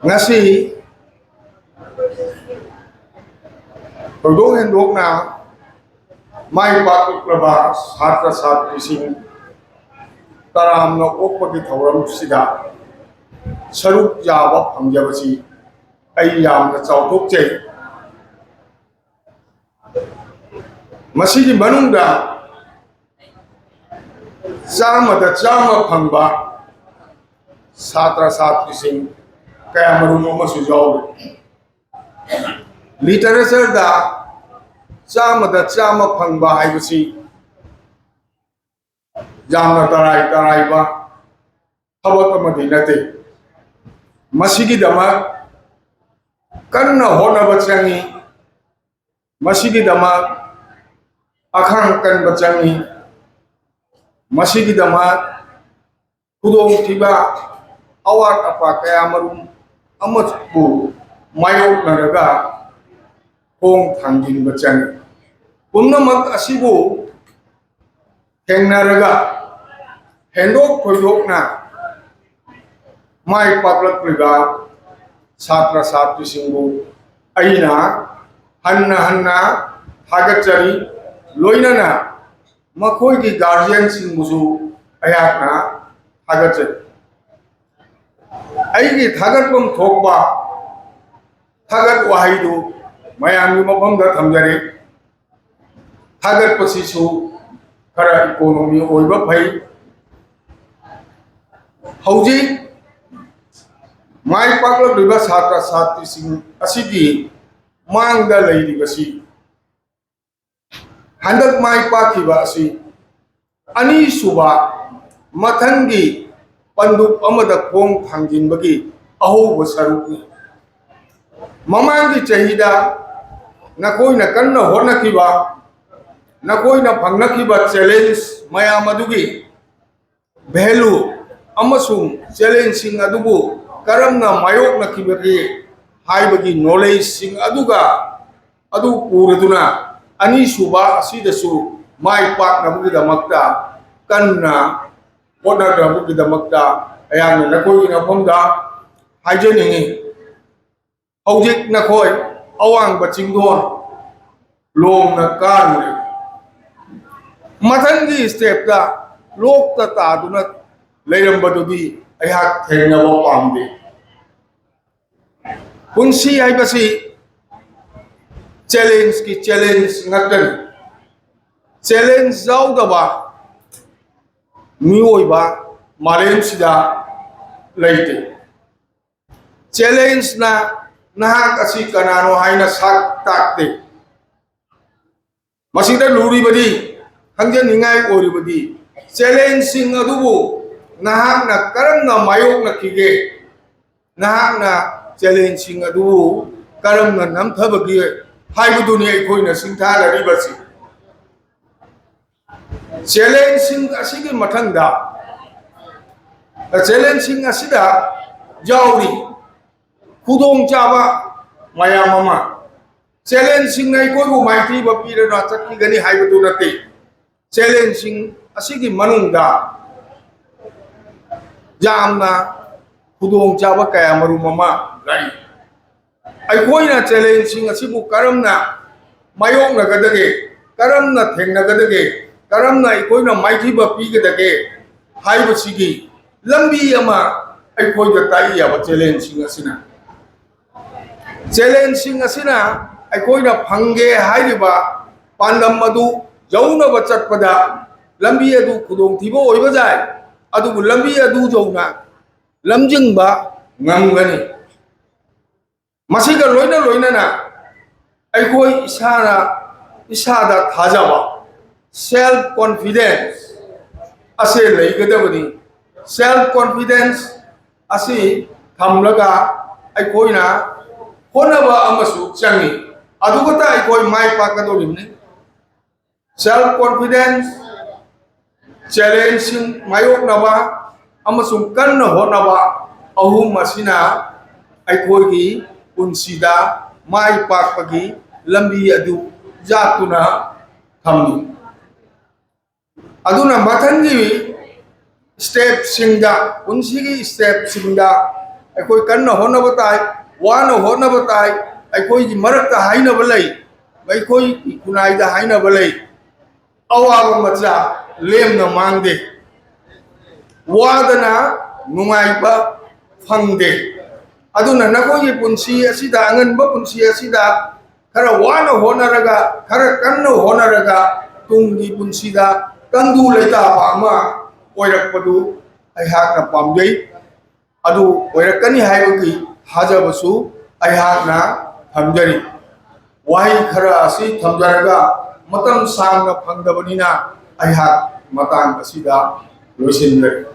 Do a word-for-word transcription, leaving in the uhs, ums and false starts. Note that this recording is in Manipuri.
ꯉꯁꯤ ꯊꯣꯏꯗꯣꯛ ꯍꯦꯟꯗꯣꯛꯅ ꯃꯥꯏ ꯄꯥꯛꯂꯕ ꯁꯥꯇ꯭ꯔ ꯁꯥꯇ꯭ꯔꯤꯁꯤꯡ ꯇꯔꯥꯝꯅ ꯑꯣꯛꯄꯒꯤ ꯊꯧꯔꯝꯁꯤꯗ ꯁꯔꯨꯛ ꯌꯥꯕ ꯐꯪꯖꯕꯁꯤ ꯑꯩ ꯌꯥꯝꯅ ꯆꯥꯎꯊꯣꯛꯆꯩ꯫ ꯃꯁꯤꯒꯤ ꯃꯅꯨꯡꯗ ꯆꯥꯝꯃꯗ ꯆꯥꯝꯃ ꯐꯪꯕ ꯁꯥꯇ꯭ꯔ ꯁꯥꯇ꯭ꯔꯤꯁꯤꯡ ꯀꯌꯥ ꯃꯔꯨꯝ ꯑꯃꯁꯨ ꯌꯥꯎꯔꯤ꯫ ꯂꯤꯇꯔꯦꯆꯔꯗ ꯆꯥꯝꯃꯗ ꯆꯥꯝꯃ ꯐꯪꯕ ꯍꯥꯏꯕꯁꯤ ꯌꯥꯝꯅ ꯇꯔꯥꯏ ꯇꯔꯥꯏꯕ ꯊꯕꯛ ꯑꯃꯗꯤ ꯅꯠꯇꯦ꯫ ꯃꯁꯤꯒꯤꯗꯃꯛ ꯀꯟꯅ ꯍꯣꯠꯅꯕ ꯆꯪꯏ꯫ ꯃꯁꯤꯒꯤꯗꯃꯛ ꯑꯈꯥꯡ ꯀꯟꯕ ꯆꯪꯏ꯫ ꯃꯁꯤꯒꯤꯗꯃꯛ ꯈꯨꯗꯣꯡꯊꯤꯕ, ꯑꯋꯥꯠ ꯑꯄꯥ ꯀꯌꯥ ꯃꯔꯨꯝ ꯑꯃꯕꯨ ꯃꯥꯌꯣꯛꯅꯔꯒ ꯈꯣꯡ ꯊꯥꯡꯖꯤꯟꯕ ꯆꯪꯏ꯫ ꯄꯨꯝꯅꯃꯛ ꯑꯁꯤꯕꯨ ꯊꯦꯡꯅꯔꯒ ꯍꯦꯟꯗꯣꯛ ꯊꯣꯏꯗꯣꯛꯅ ꯃꯥꯏ ꯄꯥꯛꯂꯛꯂꯤꯕ ꯁꯥꯇ꯭ꯔ ꯁꯥꯇ꯭ꯔꯤꯁꯤꯡꯕꯨ ꯑꯩꯅ ꯍꯟꯅ ꯍꯟꯅ ꯊꯥꯒꯠꯆꯔꯤ꯫ ꯂꯣꯏꯅꯅ ꯃꯈꯣꯏꯒꯤ ꯒꯥꯔꯖꯤꯌꯟꯁꯤꯡꯕꯨꯁꯨ ꯑꯩꯍꯥꯛꯅ ꯊꯥꯒꯠꯆꯔꯤ꯫ ꯑꯩꯒꯤ ꯊꯥꯒꯠꯐꯝ ꯊꯣꯛꯄ ꯊꯥꯒꯠ ꯋꯥꯍꯩꯗꯨ ꯃꯌꯥꯝꯒꯤ ꯃꯐꯝꯗ ꯊꯝꯖꯔꯤ꯫ ꯊꯥꯒꯠꯄꯁꯤꯁꯨ ꯈꯔ ꯏꯀꯣꯅꯣꯃꯤ ꯑꯣꯏꯕ ꯐꯩ꯫ ꯍꯧꯖꯤꯛ ꯃꯥꯏ ꯄꯥꯛꯂꯛꯂꯤꯕ ꯁꯥꯇ꯭ꯔ ꯁꯥꯇ꯭ꯔꯤꯁꯤꯡ ꯑꯁꯤꯒꯤ ꯃꯥꯡꯗ ꯂꯩꯔꯤꯕꯁꯤ, ꯍꯟꯗꯛ ꯃꯥꯏ ꯄꯥꯛꯈꯤꯕ ꯑꯁꯤ ꯑꯅꯤꯁꯨꯕ ꯃꯊꯪꯒꯤ ꯄꯟꯗꯨꯞ ꯑꯃꯗ ꯈꯣꯡ ꯊꯥꯡꯖꯤꯟꯕꯒꯤ ꯑꯍꯧꯕ ꯁꯔꯨꯛꯅꯤ꯫ ꯃꯃꯥꯡꯒꯤ ꯆꯍꯤꯗ ꯅꯈꯣꯏꯅ ꯀꯟꯅ ꯍꯣꯠꯅꯈꯤꯕ, ꯅꯈꯣꯏꯅ ꯐꯪꯅꯈꯤꯕ ꯆꯦꯂꯦꯟꯖ ꯃꯌꯥꯝ ꯑꯗꯨꯒꯤ ꯚꯦꯂꯨ ꯑꯃꯁꯨꯡ ꯆꯦꯂꯦꯟꯖꯁꯤꯡ ꯑꯗꯨꯕꯨ ꯀꯔꯝꯅ ꯃꯥꯌꯣꯛꯅꯈꯤꯕꯒꯦ ꯍꯥꯏꯕꯒꯤ ꯅꯣꯂꯦꯖꯁꯤꯡ ꯑꯗꯨꯒ ꯑꯗꯨ ꯄꯨꯔꯗꯨꯅ ꯑꯅꯤꯁꯨꯕ ꯑꯁꯤꯗꯁꯨ ꯃꯥꯏ ꯄꯥꯛꯅꯕꯒꯤꯗꯃꯛꯇ ꯀꯟꯅ ꯍꯣꯠꯅꯅꯕꯒꯤꯗꯃꯛꯇ ꯑꯩꯍꯥꯛꯅ ꯅꯈꯣꯏꯒꯤ ꯃꯐꯝꯗ ꯍꯥꯏꯖꯅꯤꯡꯉꯤ꯫ ꯍꯧꯖꯤꯛ ꯅꯈꯣꯏ ꯑꯋꯥꯡꯕ ꯆꯤꯡꯗꯣꯟ ꯂꯣꯝꯅ ꯀꯥꯔꯨꯔꯦ꯫ ꯃꯊꯪꯒꯤ ꯁ꯭ꯇꯦꯞꯇ ꯂꯣꯛꯇ ꯇꯥꯗꯨꯅ ꯂꯩꯔꯝꯕꯗꯨꯗꯤ ꯑꯩꯍꯥꯛ ꯊꯦꯡꯅꯕ ꯄꯥꯝꯗꯦ꯫ ꯄꯨꯟꯁꯤ ꯍꯥꯏꯕꯁꯤ ꯆꯦꯂꯦꯟꯖꯀꯤ ꯆꯦꯂꯦꯟꯖ ꯉꯥꯛꯇꯅꯤ꯫ ꯆꯦꯂꯦꯟꯖ ꯌꯥꯎꯗꯕ ꯃꯤꯑꯣꯏꯕ ꯃꯥꯂꯦꯝꯁꯤꯗ ꯂꯩꯇꯦ꯫ ꯆꯦꯂꯦꯟꯖꯅ ꯅꯍꯥꯛ ꯑꯁꯤ ꯀꯅꯥꯅꯣ ꯍꯥꯏꯅ ꯁꯛ ꯇꯥꯛꯇꯦ꯫ ꯃꯁꯤꯗ ꯂꯨꯔꯤꯕꯗꯤ, ꯈꯪꯖꯅꯤꯡꯉꯥꯏ ꯑꯣꯏꯔꯤꯕꯗꯤ, ꯆꯦꯂꯦꯟꯖꯁꯤꯡ ꯑꯗꯨꯕꯨ ꯅꯍꯥꯛꯅ ꯀꯔꯝꯅ ꯃꯥꯌꯣꯛꯅꯈꯤꯒꯦ, ꯅꯍꯥꯛꯅ ꯆꯦꯂꯦꯟꯖꯁꯤꯡ ꯑꯗꯨꯕꯨ ꯀꯔꯝꯅ ꯅꯝꯊꯕꯒꯦ ꯍꯥꯏꯕꯗꯨꯅꯤ ꯑꯩꯈꯣꯏꯅ ꯁꯤꯡꯊꯥꯅꯔꯤꯕꯁꯤ꯫ ꯆꯦꯂꯦꯟꯖꯁꯤꯡ ꯑꯁꯤꯒꯤ ꯃꯊꯪꯗ, ꯆꯦꯂꯦꯟꯖꯁꯤꯡ ꯑꯁꯤꯗ ꯌꯥꯎꯔꯤ ꯈꯨꯗꯣꯡꯆꯥꯕ ꯃꯌꯥꯝ ꯑꯃ꯫ ꯆꯦꯂꯦꯟꯖꯁꯤꯡꯅ ꯑꯩꯈꯣꯏꯕꯨ ꯃꯥꯏꯊꯤꯕ ꯄꯤꯔꯒ ꯆꯠꯈꯤꯒꯅꯤ ꯍꯥꯏꯕꯗꯨ ꯅꯠꯇꯦ꯫ ꯆꯦꯂꯦꯟꯖꯁꯤꯡ ꯑꯁꯤꯒꯤ ꯃꯅꯨꯡꯗ ꯌꯥꯝꯅ ꯈꯨꯗꯣꯡꯆꯥꯕ ꯀꯌꯥ ꯃꯔꯨꯝ ꯑꯃ ꯂꯩ꯫ ꯑꯩꯈꯣꯏꯅ ꯆꯦꯂꯦꯟꯖꯁꯤꯡ ꯑꯁꯤꯕꯨ ꯀꯔꯝꯅ ꯃꯥꯌꯣꯛꯅꯒꯗꯒꯦ, ꯀꯔꯝꯅ ꯊꯦꯡꯅꯒꯗꯒꯦ, ꯀꯔꯝꯅ ꯑꯩꯈꯣꯏꯅ ꯃꯥꯏꯊꯤꯕ ꯄꯤꯒꯗꯒꯦ ꯍꯥꯏꯕꯁꯤꯒꯤ ꯂꯝꯕꯤ ꯑꯃ ꯑꯩꯈꯣꯏꯗ ꯇꯥꯛꯏ ꯌꯥꯕ ꯆꯦꯂꯦꯟꯖꯁꯤꯡ ꯑꯁꯤꯅ꯫ ꯆꯦꯂꯦꯟꯖꯁꯤꯡ ꯑꯁꯤꯅ ꯑꯩꯈꯣꯏꯅ ꯐꯪꯒꯦ ꯍꯥꯏꯔꯤꯕ ꯄꯥꯟꯗꯝ ꯑꯗꯨ ꯌꯧꯅꯕ ꯆꯠꯄꯗ ꯂꯝꯕꯤ ꯑꯗꯨ ꯈꯨꯗꯣꯡꯊꯤꯕ ꯑꯣꯏꯕ ꯌꯥꯏ, ꯑꯗꯨꯕꯨ ꯂꯝꯕꯤ ꯑꯗꯨ ꯌꯧꯅ ꯂꯝꯖꯤꯡꯕ ꯉꯝꯒꯅꯤ꯫ ꯃꯁꯤꯒ ꯂꯣꯏꯅ ꯂꯣꯏꯅꯅ ꯑꯩꯈꯣꯏ ꯏꯁꯥꯅ ꯏꯁꯥꯗ ꯊꯥꯖꯕ, ꯁꯦꯜꯐ ꯀꯣꯟꯐꯤꯗꯦꯟꯁ ꯑꯁꯤ ꯂꯩꯒꯗꯕꯅꯤ꯫ ꯁꯦꯜꯐ ꯀꯣꯟꯐꯤꯗꯦꯟꯁ ꯑꯁꯤ ꯊꯝꯂꯒ ꯑꯩꯈꯣꯏꯅ ꯍꯣꯠꯅꯕ ꯑꯃꯁꯨ ꯆꯪꯏ꯫ ꯑꯗꯨꯈꯛꯇ ꯑꯩꯈꯣꯏ ꯃꯥꯏ ꯄꯥꯛꯀꯗꯧꯔꯤꯕꯅꯤ꯫ ꯁꯦꯜꯐ ꯀꯣꯟꯐꯤꯗꯦꯟꯁ, ꯆꯦꯂꯦꯟꯖꯁꯤꯡ ꯃꯥꯌꯣꯛꯅꯕ ꯑꯃꯁꯨꯡ ꯀꯟꯅ ꯍꯣꯠꯅꯕ ꯑꯍꯨꯝ ꯑꯁꯤꯅ ꯑꯩꯈꯣꯏꯒꯤ ꯄꯨꯟꯁꯤꯗ ꯃꯥꯏ ꯄꯥꯛꯄꯒꯤ ꯂꯝꯕꯤ ꯑꯗꯨ ꯌꯥꯠꯇꯨꯅ ꯊꯝꯃꯤ꯫ ꯑꯗꯨꯅ ꯃꯊꯪꯒꯤ ꯁ꯭ꯇꯦꯞꯁꯤꯡꯗ, ꯄꯨꯟꯁꯤꯒꯤ ꯁ꯭ꯇꯦꯞꯁꯤꯡꯗ ꯑꯩꯈꯣꯏ ꯀꯟꯅ ꯍꯣꯠꯅꯕ ꯇꯥꯏ, ꯋꯥꯅ ꯍꯣꯠꯅꯕ ꯇꯥꯏ꯫ ꯑꯩꯈꯣꯏꯒꯤ ꯃꯔꯛꯇ ꯍꯥꯏꯅꯕ ꯂꯩ, ꯑꯩꯈꯣꯏ ꯈꯨꯟꯅꯥꯏꯗ ꯍꯥꯏꯅꯕ ꯂꯩ, "ꯑꯋꯥꯕ ꯃꯆꯥ ꯂꯦꯝꯅ ꯃꯥꯡꯗꯦ, ꯋꯥꯗꯅ ꯅꯨꯡꯉꯥꯏꯕ ꯐꯪꯗꯦ"꯫ ꯑꯗꯨꯅ ꯅꯈꯣꯏꯒꯤ ꯄꯨꯟꯁꯤ ꯑꯁꯤꯗ, ꯑꯉꯟꯕ ꯄꯨꯟꯁꯤ ꯑꯁꯤꯗ ꯈꯔ ꯋꯥꯅ ꯍꯣꯠꯅꯔꯒ, ꯈꯔ ꯀꯟꯅ ꯍꯣꯠꯅꯔꯒ ꯇꯨꯡꯒꯤ ꯄꯨꯟꯁꯤꯗ ꯇꯪꯗꯨ ꯂꯩꯇꯥꯕ ꯑꯃ ꯑꯣꯏꯔꯛꯄꯗꯨ ꯑꯩꯍꯥꯛꯅ ꯄꯥꯝꯖꯩ꯫ ꯑꯗꯨ ꯑꯣꯏꯔꯛꯀꯅꯤ ꯍꯥꯏꯕꯒꯤ ꯊꯥꯖꯕꯁꯨ ꯑꯩꯍꯥꯛꯅ ꯊꯝꯖꯔꯤ꯫ ꯋꯥꯍꯩ ꯈꯔ ꯑꯁꯤ ꯊꯝꯖꯔꯒ, ꯃꯇꯝ ꯁꯥꯡꯅ ꯐꯪꯗꯕꯅꯤꯅ ꯑꯩꯍꯥꯛ ꯃꯇꯥꯡ ꯑꯁꯤꯗ ꯂꯣꯏꯁꯤꯟꯖꯔꯤ꯫